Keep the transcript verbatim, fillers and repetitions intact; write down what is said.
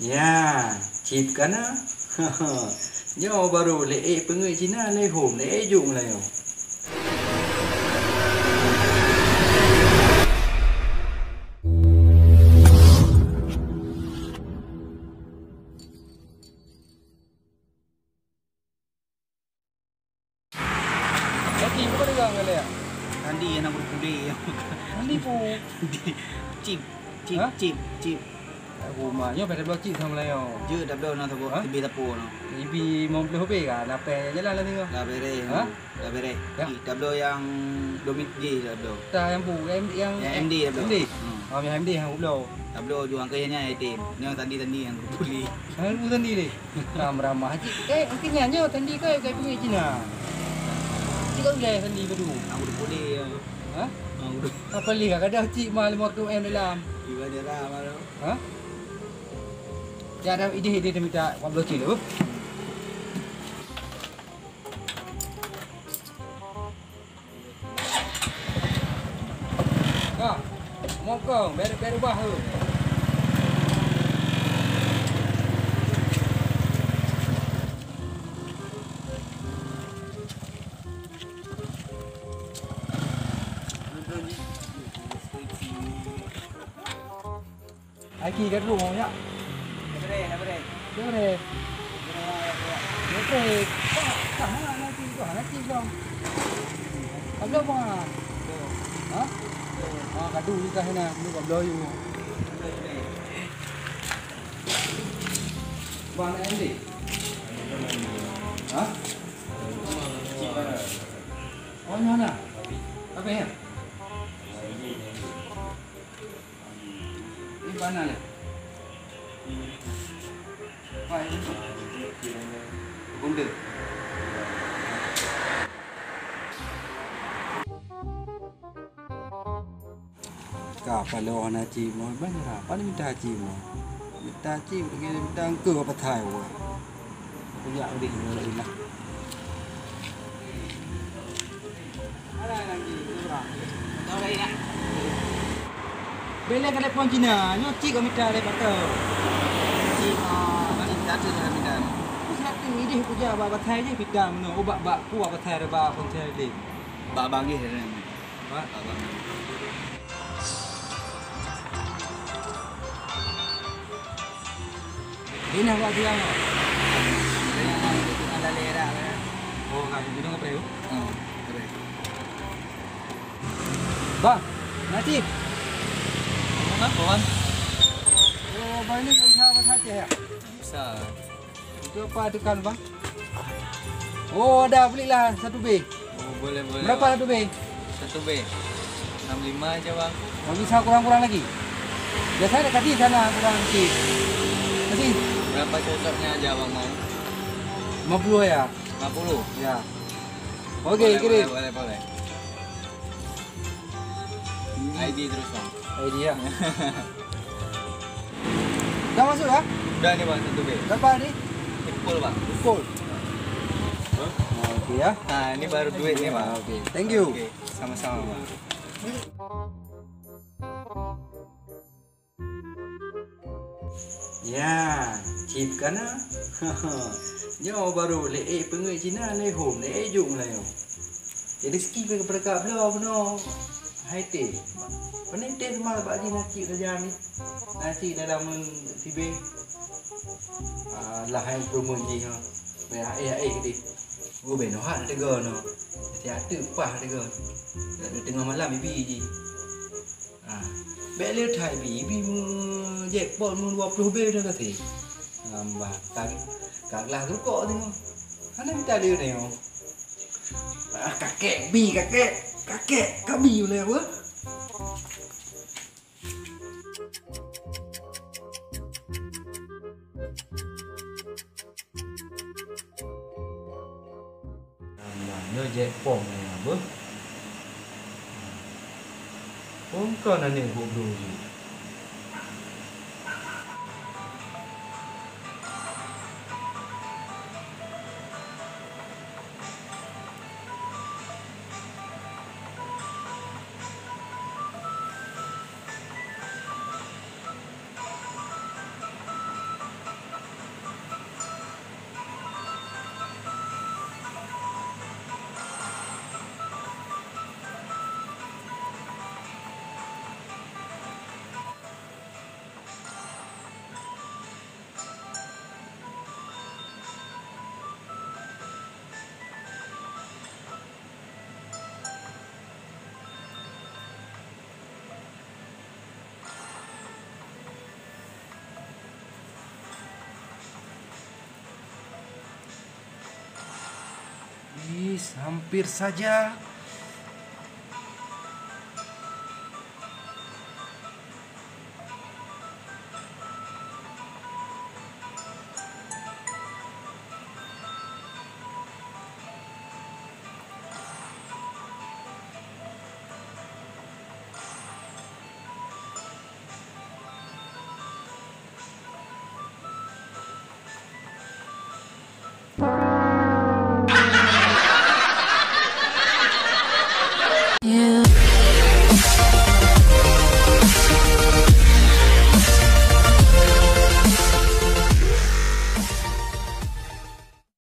Ya, cit kana. Nyoe baru lé ék peungeuet Cina, lé hom, lé ék juk meulayeue. Laki, bukan dengar ngalek? Tandi anak guru pudé. Tandi pu. Cip, cip, Hah? Cip, cip. Rumah nyoe pada bloe cip sama layo. Je tabloe na tabok Hah? Tibi tapo na. Tibi lima puluh lebih kan, apa jalan lah tengok. Dah beres. Hah? Dah beres. Ya. Ih, tabloe yang domit je tabloe. Dah yang pu, yang, yang Yang M D tabloe. M D. Hmm. Oh, yang M D yang bloe. Tabloe juang ke nya item. Nyoe tandi-tandi yang guru pudé. Hah, guru tandi deh. Ram-ram cit. Eh, mungkin nyan nyoe tandi kai, kai peungeuet Cina. Cit kau ulèe tandi padu. Aku udah boleh ya. Hah? Aku udah. Apa lih ka ada cit mah lima ratus M dalam. Ibadah dah malu. Hah? Ya ada idéh-idéh dia minta empat belas cit tu. Ka, mokong, bèk, bèk rubah tu. Aiki ka dulu mau nyak. Dah beres, dah beres. Dah beres. Dah beres. Dah beres. Kah, kah, hana nanti, kah, nanti dong. Abloh apa? Ha? Ah, kadu ni kah na, ni abloh you. Bang, nak ambil? Ha? Oh, ni mana? Apa ya? Ini mana ya? Apa ini? Bunda. Ka paloe hana cit mo, ban rapa ni mita cit mo. Mita cit, lagèe mita engkeu apa thai wa. Kujak udeh mo lain lah. Bèk lé ka telepon Cina, nyoe cit ka mita lé pakai. Cit, ah, balik satu dah mita ni. Ku satu idéh kuja bak pathai jih pita meunoe, ubak bak ku bak pathai reba konser deh. Bak bang jih. Ba? Di na awak bilang awak? Bilang awak, itu kan lalé dah, kan? Oh, kan, bidang apa ya? Hmm, keren. Bang, Najib. Kenapa, Bang? Oh, Bang ni usaha apa saja ya? Bisa. Itu apa tu kan, Bang? Oh, ada, belilah satu B. Oh, boleh, boleh, Berapa Bang. Satu B? Satu B. Enam lima aja, Bang. Bang, bisa kurang-kurang lagi? Biasanya dekat di sana kurang sikit. Masih? Berapa cocoknya aja, Bang, mau? Lima puluh ya? Lima puluh? Ya. Oke, boleh, kirim. Boleh, boleh, boleh. I D terus, Bang. I D ya. Dah masuk ya? Udah nih, Bang, satu B. Berapa nih? Full, Bang. Full. Oke ya. Nah, ini baru duit nih, Bang. Oke, thank you. Oke, sama-sama, Bang. Ya, cit kana. Nyoe baru lé ék peungeuet Cina, lé hom, lé ék juk meulayeue. Jadi rezeki pih keupeureukat bloe bunoe. Hai teh. Pane teh teuma bak jih na cit raja ni. Na cit dalam sibeh. Alah, hai peureumeun jih ha. Bèk aéh-aéh deh. Oh, bèk noh hat na teugö noh. Siat teuk pah na teugö. Teungoh malam ibi jih. Ah, bèk lé that ibi, ibi meu jackpot meu dua puluh B dah kasih. Ngambah, ka, ka glah rukok tengok. Hana mita lé nyoe. Ah, kakek bi, kakek, kakek, ka bi ulèe apa? Nah, nyoe jép pom nyoe beuh. Pom kon aneuk gob droe jih. Ih, hampir saja.